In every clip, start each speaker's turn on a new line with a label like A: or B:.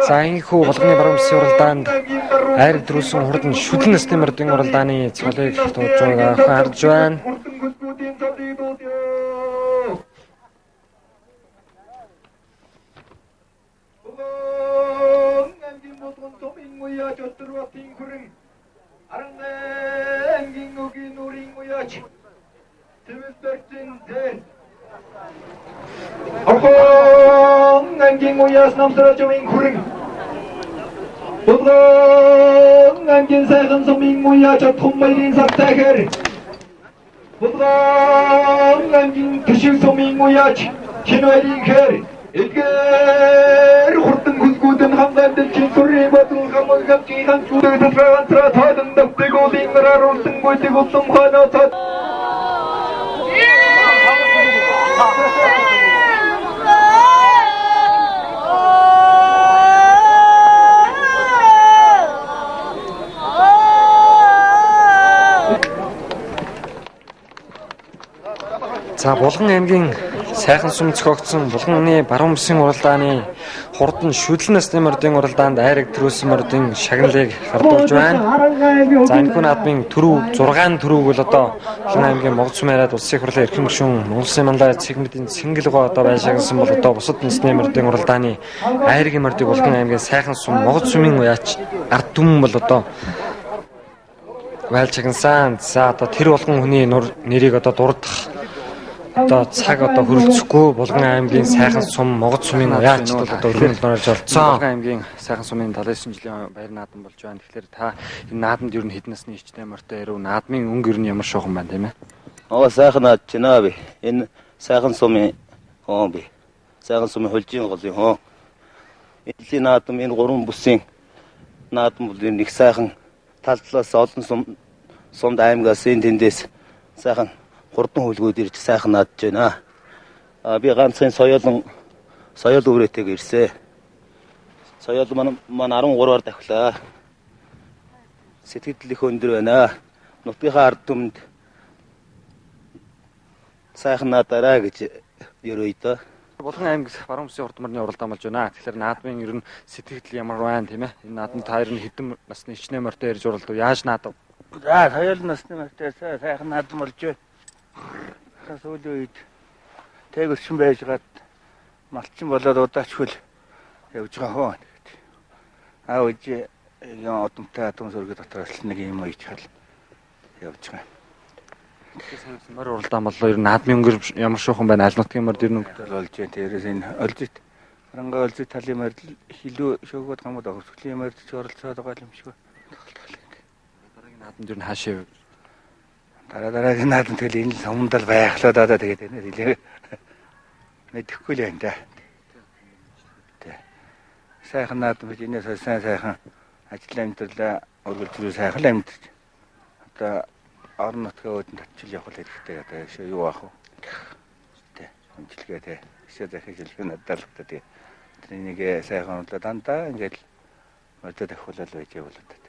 A: За инхүү Булганы баруун бүсийн уралдаанд айраг төрүүлсэн хурдан шүлэн насны мордын уралдааны цолыг дуудаж байгааг харж байна. За Булган аймгийн сайхан сум зохиогдсон Булганы баруун бүсийн уралдааны хурдан шүлэн насны мордын уралдаанд айраг төрүүлсэн мордын шагналыг хардуулж байна. За энэхүү наадмын түрүү 6 түрүүг бол одоо Булган аймгийн Могд сум яриад улсын их хурлын эрхэм гишүүн Монголын манлай цэгмэдийн цэнгэлгоо одоо байр шагнасан бол одоо бусад насны мордын уралдааны айргийн мордыг Булган аймгийн сайхан сум Могд сумын уяач ард түмэн бол одоо вайл чагнасан. За одоо тэр болгон хүний нэрийг одоо дурдах одоо цаг одоо хөрөлцөхгүй Булган аймгийн сайхан сум Могд сумын уяач бол одоо өргөн долоорж олцсон. Булган аймгийн сайхан сумын 79 жилийн баяр наадам болж байна. Тэгэхээр та энэ наадамд ер нь хэдэн насны ичтэй мортой ирв, наадмын өнгө ер нь ямар шуухан байна тийм ээ?
B: Оо сайхан наад чинаа би. Энэ сайхан сумын хоон би. Сайхан сумын хулжийн голын хоон. Энэ наадам энэ гурван бүсийн наадам бол нэг сайхан тал талаас олон сум сумд аймгаас энэ тэндээс сайхан хурдан хүлгүүд ирж сайхан наадж байна. А би ганцхан соёолон соёол үрээтэйг ирсэ. Соёол маань 13-аар давхлаа. Сэтгэл их өндөр байна. Нутгийнхаа ард түмэнд сайхан наадаарай гэж ерөөе дөө.
A: Булган аймаг баруун бүсийн урд морины уралдаан болж байна. Тэгэхээр наадмын ер нь сэтгэл ямар байна тийм ээ? Энэ наадам та ер нь хэдэн насны ичнэ мортой ирж уралдав? Яаж наадав?
C: За соёол насны мортой сайхан наадам болж байна. Сүүлийн үед тээгэрчин байжгаад малчин болоод удаачхөл явж байгаа хөө. Аав ээж удамтай адам сүргэ дотор л нэг юм ичхэл явж байгаа.
A: Морь уралдаан боллоо. Ер нь наадмын өнгөр ямар шуухан байна? Аль нутгийн морь ер нь өнгөтэй
C: болж байна. Тэрээс энэ олзит харангаа олзит талын морь илүү шөөгөөд гамууд хөвсгөлийн морьд ч оролцоод байгаа юм шиг.
A: Дараагийн наадамд ер нь хаашаа
C: Дараа дараагийн наадам тэгэл энэ сумдал байх л даа тэгээд энэ хэлээ мэдэхгүй л байна да. Тэ. Сайхан наадам гэж энэс сайн сайхан ажил амьдралаа үргэлжлүүл сайхан л амьдарч. Одоо орон нутгийн үүдэн татчил явах хэрэгтэй одоо юу аах вэ? Тэ. Хэмжилгээ тэ. Ишээ захиж хэлэх надад л та тэгээ. Тэрнийг сайхан ундлаа дандаа ингээл модод давхуулаад байж байвал одоо.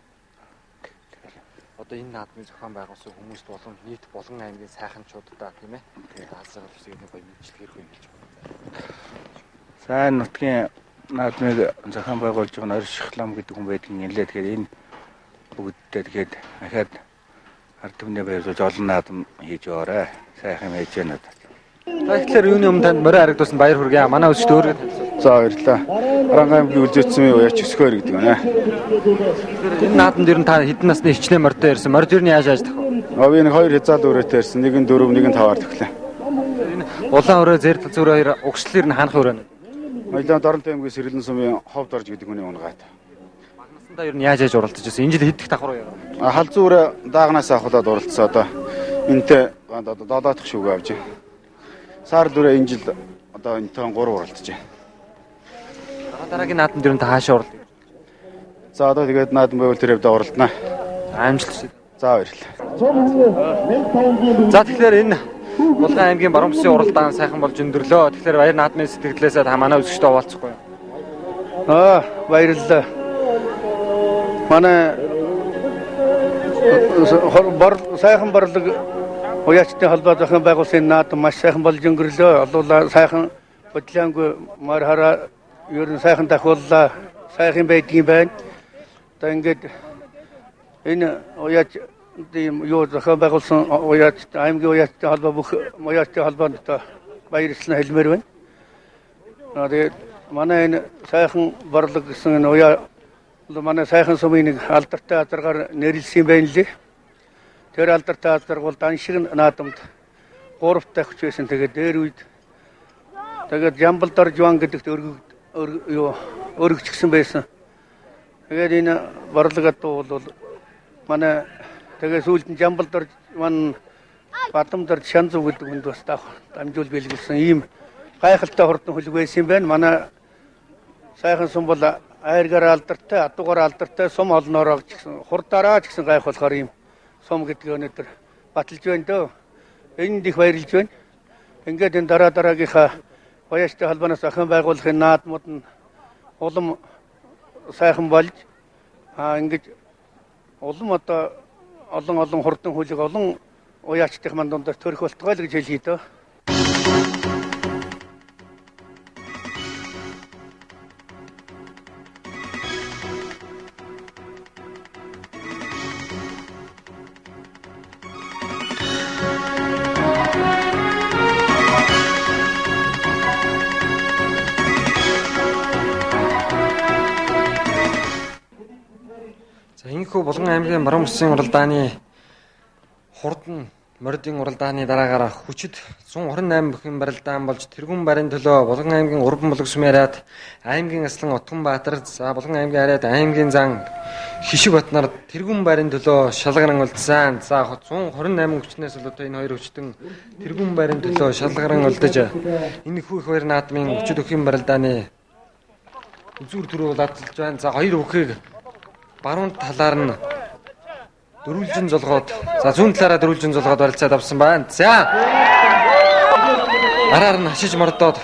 A: Одоо энэ наадмын зохион байгуулсан хүмүүст болон нийт Булган аймгийн сайханчуудаа тийм ээ даалгавар хэсэг нэг гоё мэдчилгээ ирэх юм хэлж байна.
C: Сайн нутгийн наадмыг зохион байгуулж байгаа нь Орших лам гэдэг хүн байдаг юм лээ. Тэгэхээр энэ бүгддээ тэгээд ахаад ард түмнээ баярлуулж олон наадам хийж яваарай. Сайхан юм хийж байна надад.
A: За тэгэхээр юуны өмнө танд морин харагдуулсан баяр хүргэе. Манай үзэгчд өөрийгөө танилцуул.
D: За баярлалаа. Харанхуй аймгийн үлзээцэн уяач өсгөөр гэдэг байна.
A: Энэ наадамд ер нь та хэдэн насны хичнээн морьтой ирсэн? Морь ер нь яаж яаж тахв?
D: Би нэг хоёр хязгаал өрөөтэй ирсэн. Нэг нь 4, нэг нь 5-аар төхлөө.
A: Энэ улаан өрөө зэр зүрээ хоёр угшлэр нь хаанах өрөө нэ?
D: Ноёлон Доронтой аймгийн Сэргэлэн сумын ховд орж гэдэг хүний унгаад.
A: Багнасандаа ер нь яаж яаж уралдаж байсан? Энэ жил хэд дэх давхар уу яа?
D: Халзан өрөө даагнаас авахлаад уралдсан одоо. Энтэй одоо 7 дахь шүүгээ авч байна. Саарл өрөө энэ жил одоо энтэй 3 уралдаж байна.
A: Дараагийн наадамд ер нь та хаашаа уралдах?
D: За одоо тэгээд наадам байвал тэр хэвдэ уралдана.
A: Амжилт.
D: За баярлалаа.
A: За тэгэхээр энэ Булган аймгийн баруун бүсийн уралдаан сайхан болж өндөрлөө. Тэгэхээр баяр наадмын сэтгэлдээсээ та манай үзэгчдэд хуваалцахгүй юу?
C: Баярлалаа.
E: Манай сайхан борлог уяачдын холбоо зохион байгуулсан наадам маш сайхан болж өнгөрлөө. Олуулаа сайхан бодлоонгүй морь хараа ер нь сайхан дахиуллаа. Сайхан байдгийн байна. Одоо ингээд энэ уяач юу зохион байгуулсан уяач аймгийн уяачдын холбоо бүх уяачдын холбоонд одоо баярлалаа хэлмээр байна. Тэгээд манай энэ сайхан борлог гэсэн энэ уяа манай сайхан сумын нэг алдартай азаргаар нэрлсэн юм байна лээ. Тэр алдартай азарга бол дан шиг наадамд 3 давхич байсан. Тэгээд дээр үед тэгээд Жамбал Доржван гэдэгт өргөжгсөн байсан. Тэгээд энэ борлог адуу бол манай тэгээд сүүлд нь Жамбал Доржван Бадамдар Шанзуу гэдэг хүнд бас дамжуул бэлгэлсэн ийм гайхалтай хурдан хөлөг байсан юм байна. Манай сайхан сум бол айргаар алдартай, адуугаар алдартай, сум олноороо ч гэсэн хурдаараа ч гэсэн гайх болохоор ийм сум гэдгийг өнөөдөр баталж байна дөө. Энд их баярлж байна. Ингээд энэ дараа дараагийнхаа уяачтай холбооноос зохион байгуулахын наадмууд нь улам сайхан болж ингэж улам одоо олон олон хурдан хөлөг олон уяачдын манд дундаас төрөх болтугай л гэж хэлье дөө.
A: За энэхүү Булган аймгийн Баруун бүсийн уралдааны хурдан мордын уралдааны дараагаар хүчит 128 бүхэн барилдаан болж тэргүүн барын төлөө Булган аймгийн Урбан булаг сүмийн ариад аймгийн аслан Отгонбаатар, за Булган аймгийн ариад аймгийн зан Хишиг Батнар тэргүүн барын төлөө шалгаран үлдсэн. За 128 хүчнээс бол одоо энэ хоёр хүчтэн тэргүүн барын төлөө шалгаран үлдэж энэхүү их хоёр наадмын хүчит бүхэн барилдааны үзүүр төрөө ладлж байна. За хоёр бүхийг баруун талаар нь дөрвөлжин золгоод, за зүүн талаараа дөрвөлжин золгоод барилцаад авсан байна. За гараар нь хашиж мордоод,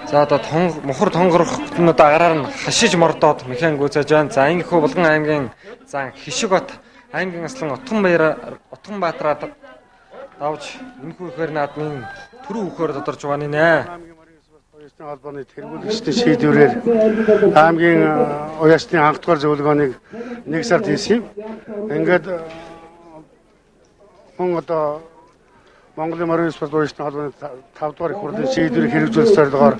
A: за одоо мухар тонгорох бүтэн одоо гараар нь хашиж мордоод механик гүйцээж байна. За ингэхүү Булган аймгийн зан Хишиг бат аймгийн аслан Отгонбаатараа давж энэхүү ихээр наадмын түрүү үхээр тодорч байгаа нэ.
E: Уяачдын холбооны тэргүүлэгчдийн шийдвэрээр аймгийн уяачдын анхдугаар зөвлөгөөнийг 1 сард хийсэн юм. Ингээд мөн одоо Монголын морин спорт уяачдын холбооны 5 дугаар их хурлын шийдвэрийг хэрэгжүүлэх зорилгоор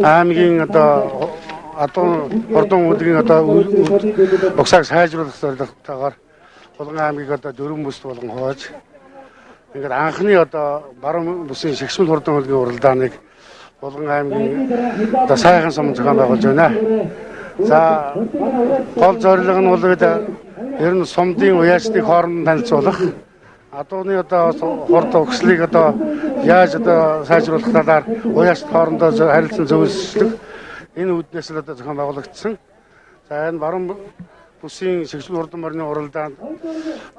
E: аймгийн одоо адуу хурдан үүдгийн одоо угсааг сайжруулах зорилготойгоор Булган аймгийг одоо 4 бүст болгон хувааж ингээд анхны одоо баруун бүсийн шигшмэл хурдан хөлгийн уралдааныг Булган аймгийн одоо сайхан сум зохион байгуулж байна. За гол зорилго нь бол бид ер нь сумдын уяачдын хооронд танилцуулах, адууны одоо хурд угслыг одоо яаж одоо сайжруулах талаар уяачд хоорондоо харилцан зөвлөсчлөх энэ үүднээс л одоо зохион байгуулагдсан. За энэ баруун бүсийн шигшмэл хурдан морины уралдаанд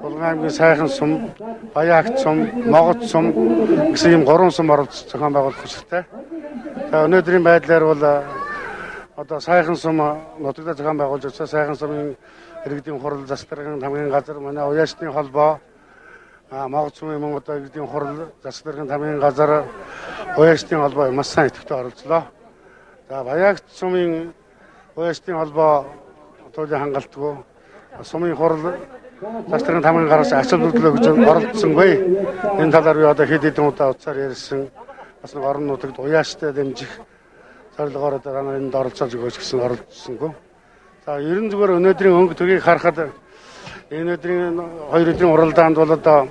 E: Булган аймгийн сайхан сум, Баяагт сум, Могот сум гэсэн ийм 3 сум оролцож зохион байгуулах хүсэлтэй. За өнөөдрийн байдлаар бол одоо сайхан сум нутагт зохион байгуулж байгаа. Сайхан сумын иргэдийн хурал, засаг даргын тамгын газар, манай уяачдын холбоо, Могот сумын мөн одоо иргэдийн хурал, засаг даргын тамгын газар, уяачдын холбоо маш сайн идэвхтэй оролцлоо. За Баяагт сумын уяачдын холбоо туйлын хангалтгүй сумын хурал, засаг даргын тамгын гараас ач холбогдол өгж оролцсонгүй. Энэ талаар би одоо хэд хэдэн удаа утсаар ярьсан. Бас нэг орон нутагт уяачтай дэмжих зорилгоор одоо энд оролцож өгөөч гэсэн оролцсонгүй. За ерөн зүгээр өнөөдрийн өнгө төргийг харахад энэ өдрийн 2 өдрийн уралдаанд бол одоо